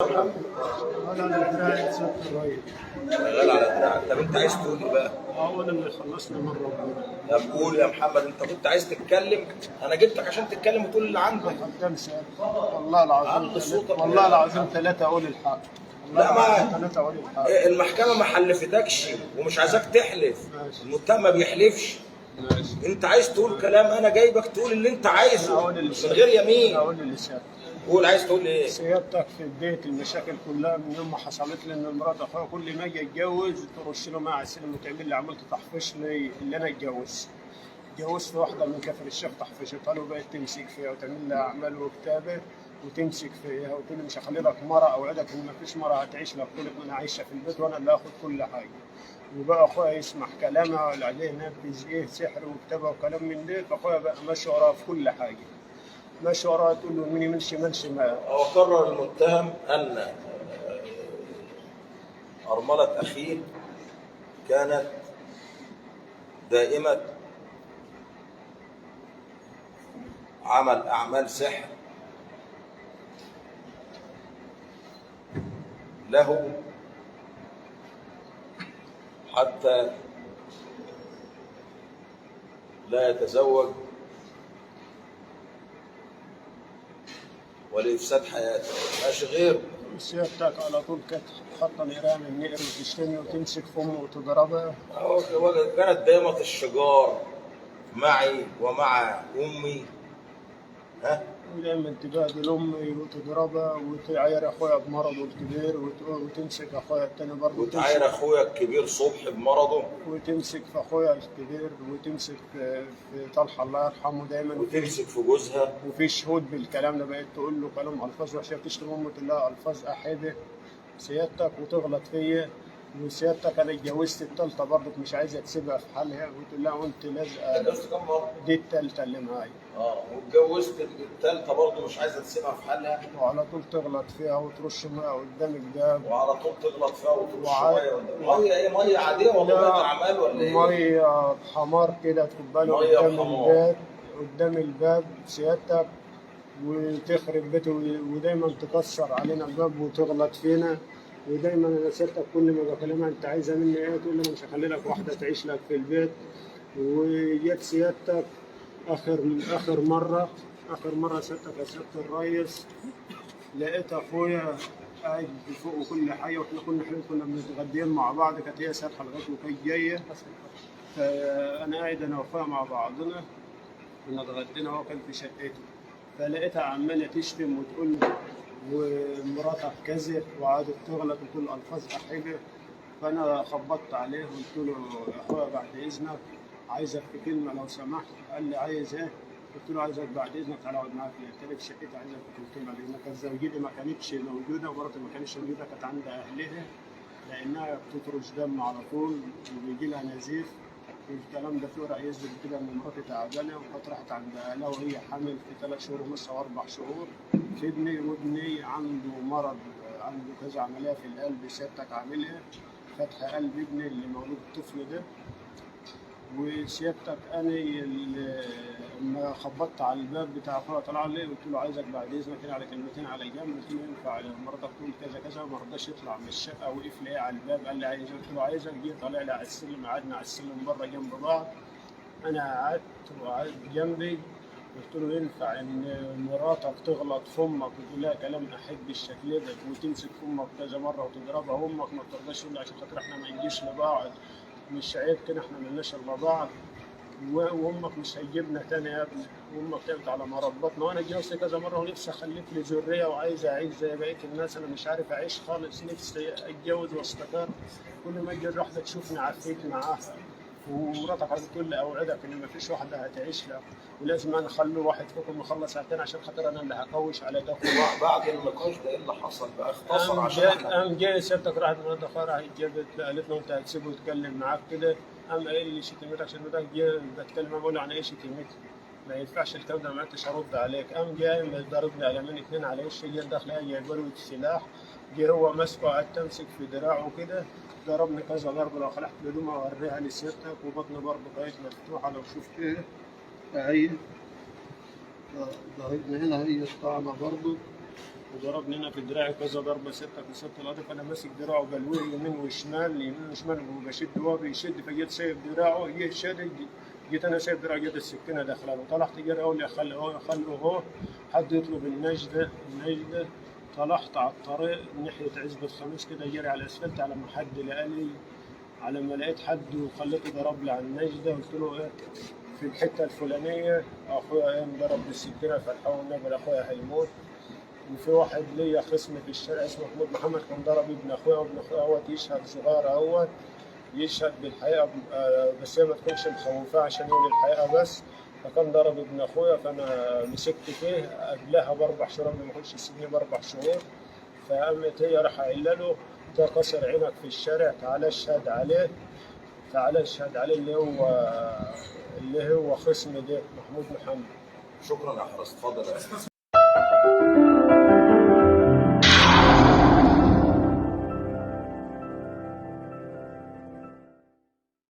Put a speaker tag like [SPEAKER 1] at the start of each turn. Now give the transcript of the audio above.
[SPEAKER 1] محمد
[SPEAKER 2] انا على دراعي سيادة الرئيس.
[SPEAKER 1] شغال على دراعك. طب انت عايز تقول ايه بقى؟
[SPEAKER 2] اقول اللي خلصنا من ربنا.
[SPEAKER 1] طب قول يا محمد، انت كنت عايز تتكلم، انا جبتك عشان تتكلم وتقول اللي عندك.
[SPEAKER 2] قدام سيادة والله العظيم
[SPEAKER 1] عند صوتك.
[SPEAKER 2] والله العظيم ثلاثة اقول الحق. والله
[SPEAKER 1] لا، ما-
[SPEAKER 2] العظيم ثلاثة اقول الحق.
[SPEAKER 1] المحكمة ما حلفتكش ومش عايزاك تحلف.
[SPEAKER 2] ماشي.
[SPEAKER 1] المتهم ما بيحلفش.
[SPEAKER 2] ماشي.
[SPEAKER 1] انت عايز تقول كلام، انا جايبك تقول اللي انت عايزه
[SPEAKER 2] اقول اللي
[SPEAKER 1] من غير يمين.
[SPEAKER 2] اقول اللي سيادتك.
[SPEAKER 1] قول، عايز تقول ايه؟
[SPEAKER 2] سيادتك في بداية المشاكل كلها من يوم ما حصلت لي ان مرات اخويا كل ما اجي اتجوز ترش له مع السلم وتعمل لي عملت تحفيش لي اللي انا اتجوزت. اتجوزت واحدة من كفر الشيخ تحفشتها له وبقت تمسك فيها وتعمل لها اعمال وكتابة وتمسك فيها وتقول لي مش هخلي لك مرة، اوعدك ان ما فيش مرة هتعيش لك طول ما انا عايشة في البيت وانا اللي هاخد كل حاجة. وبقى اخويا يسمع كلامها ولا عليه نفذ ايه سحر وكتابة وكلام من ده، فاخويا بقى ماشي وراها في كل حاجة. ماشي وراها تقول له مين يمشي ماشي ما
[SPEAKER 1] وقرر المتهم أن أرملة أخيه كانت دائمة عمل أعمال سحر له حتى لا يتزوج ولإفساد حياته، ماشي غيره.
[SPEAKER 2] سيادتك على طول كانت حاطه القراية من النقر وتشتمي وتمسك في امه وتضربها.
[SPEAKER 1] كانت دائمة الشجار معي ومع أمي. ها؟
[SPEAKER 2] ودايما تبهدل امي وتضربها وتعاير اخويا بمرضه الكبير وتمسك اخويا التاني برضه
[SPEAKER 1] وتعاير أخويا الكبير صبحي بمرضه.
[SPEAKER 2] وتمسك في اخويا الكبير وتمسك في طلحة الله يرحمه دايما.
[SPEAKER 1] وتمسك في جوزها.
[SPEAKER 2] وفي شهود بالكلام ده، بقت تقول له كلام الفاظ وحشة وتشتم امه تقول لها الفاظ احبه سيادتك وتغلط فيا. وسيادتك انا اتجوزت التالتة برضك مش عايزه تسيبها في حالها وتقول لها وانت لازقه.
[SPEAKER 1] اتجوزت كم مرة؟
[SPEAKER 2] دي التالتة اللي معايا.
[SPEAKER 1] اه، واتجوزت التالتة برضه مش عايزة تسيبها في حالها.
[SPEAKER 2] وعلى طول تغلط فيها وترش مية قدام الباب.
[SPEAKER 1] وعلى طول تغلط فيها وترش مية مية ايه؟ مية عادية ولا مية أعمال ولا ايه؟
[SPEAKER 2] مية بحمار كده تكبها
[SPEAKER 1] مية
[SPEAKER 2] قدام
[SPEAKER 1] بحمار.
[SPEAKER 2] الباب، قدام الباب سيادتك، وتخرب بيته ودايما تكسر علينا الباب وتغلط فينا. ودايما انا سيادتك كل ما بكلمها انت عايزه مني ايه؟ تقول لي انا مش هخلي لك واحدة تعيش لك في البيت. وجت سيادتك اخر مرة، اخر مرة سيادتك يا سيادة الريس لقيت اخويا قاعد فوق وكل حاجة، واحنا كنا حلوين كنا متغديين مع بعض، كانت هي سارحه لغاية وكانت جاية. فانا قاعد انا واخويا مع بعضنا كنا اتغدينا، هو كان في شقته، فلقيتها عماله تشتم وتقول له ومراتك كذا، وقعدت تغلط وتقول الفاظ احبه. فانا خبطت عليه وقلت له يا اخويا بعد اذنك عايزك في كلمة لو سمحت. قال لي عايز ايه؟ قلت له عايزك بعد اذنك تعالى اقعد معاك في في شقتي، عايزك في كلمة بعد اذنك. كانت زوجتي ما كانتش موجودة ومراتي ما كانتش موجودة، كانت عند اهلها لانها بتطرش دم على طول وبيجي لها نزيف والكلام ده. في ورق يثبت كده ان مراتي تعبانة وكانت راحت عند اهلها وهي حامل في 3 شهور ونص او 4 شهور في ابني، وابني عنده مرض، عنده كذا عملية في القلب سيادتك عاملها فتح قلب ابني اللي مولود الطفل ده. وسيادتك انا لما خبطت على الباب بتاع اخويا طلع لي قلت له عايزك بعد اذنك كده على كلمتين على جنب. قلت له ينفع مراتك تقول كذا كذا؟ ما رضاش يطلع من الشقة، وقف لي على الباب قال لي عايزك، قلت له عايزك. جه طالع لي على السلم، قعدنا على السلم بره جنب بعض، انا قعدت وقعد جنبي. قلت له ينفع ان مراتك تغلط في امك وتقول لها كلام احب الشكل ده وتمسك في امك كذا مرة وتضربها وامك ما بترضاش تقول لي عشان خاطر احنا ما نجيش لبعض، مش عيب كده احنا ملناش الا بعض، وامك مش هتجيبنا تاني يا ابني، وامك تعبت على ما ربطنا، وانا اتجوزت كذا مرة ونفسي اخلف لي ذرية وعايز اعيش زي بقية الناس، انا مش عارف اعيش خالص، نفسي اتجوز واستقر. كل ما اتجوز واحدة تشوفني عفيت معاها، ومراتك عايزه تقول لي اوعدك ان مفيش واحدة هتعيش لك، ولازم انا اخلي واحد فيكم يخلص على التاني عشان خاطر انا اللي هكوش على ده كله.
[SPEAKER 1] بعد النقاش ده ايه اللي حصل بقى؟ اختصر
[SPEAKER 2] قام
[SPEAKER 1] عشان
[SPEAKER 2] جاي
[SPEAKER 1] احنا
[SPEAKER 2] قام جاي سيادتك راحت مرات اخويا راحت جابت قالت له انت هتسيبه يتكلم معاك كده. قام قايل لي شتمتك شتمتك. جه بتكلم معاه بقول له عن ايه شتمتي؟ ما ينفعش الكلام ده، ما عدتش ارد عليك. قام جاي ضربني قلمين اتنين على وشي، جه داخل جايب له السلاح، جه هو ماسكه قعدت امسك في دراعه كده، ضربني كذا ضربه. لو خلعت الهدوم اوريها لسيادتك، وبطني برضه كانت مفتوحة لو شفتها اهي، ضربني هنا هي الطعنه برضه. وضربني هنا في دراعي كذا ضربه ستة في ست القاضي. فانا ماسك دراعه بلويه يمين وشمال يمين وشمال وبشد وهو بيشد، فجيت سايب دراعه يشد، جيت انا سايب دراعه جت السكينة داخله له. طلعت جري اقول يا خلقه خلقه هو حد يطلب النجده النجده. طلعت على الطريق ناحية عزبه خميس كده جري على الاسفلت على ما حد لقالي، على ما لقيت حد وخليته ضرب لي على النجده. قلت له ايه في الحتة الفلانية اخويا ايه ضرب بالسكينة، فالحقوا النبي اخويا هيموت. وفي واحد ليا خصم في الشارع اسمه محمود محمد كان ضرب ابن اخويا، وابن اخويا اهوت يشهد صغير اهوت يشهد بالحقيقة، بس هي ما تكونش مخوفاه عشان يقول الحقيقة بس. فكان ضرب ابن اخويا، فانا مسكت فيه قبلها ب4 شهور قبل ما اخش السجن ب4 شهور. فقامت هي راح قايله له ده كسر عينك في الشارع، تعالى اشهد عليه، تعالى اشهد عليه اللي هو خصم ده محمود محمد.
[SPEAKER 1] شكرا يا حرس، اتفضل يا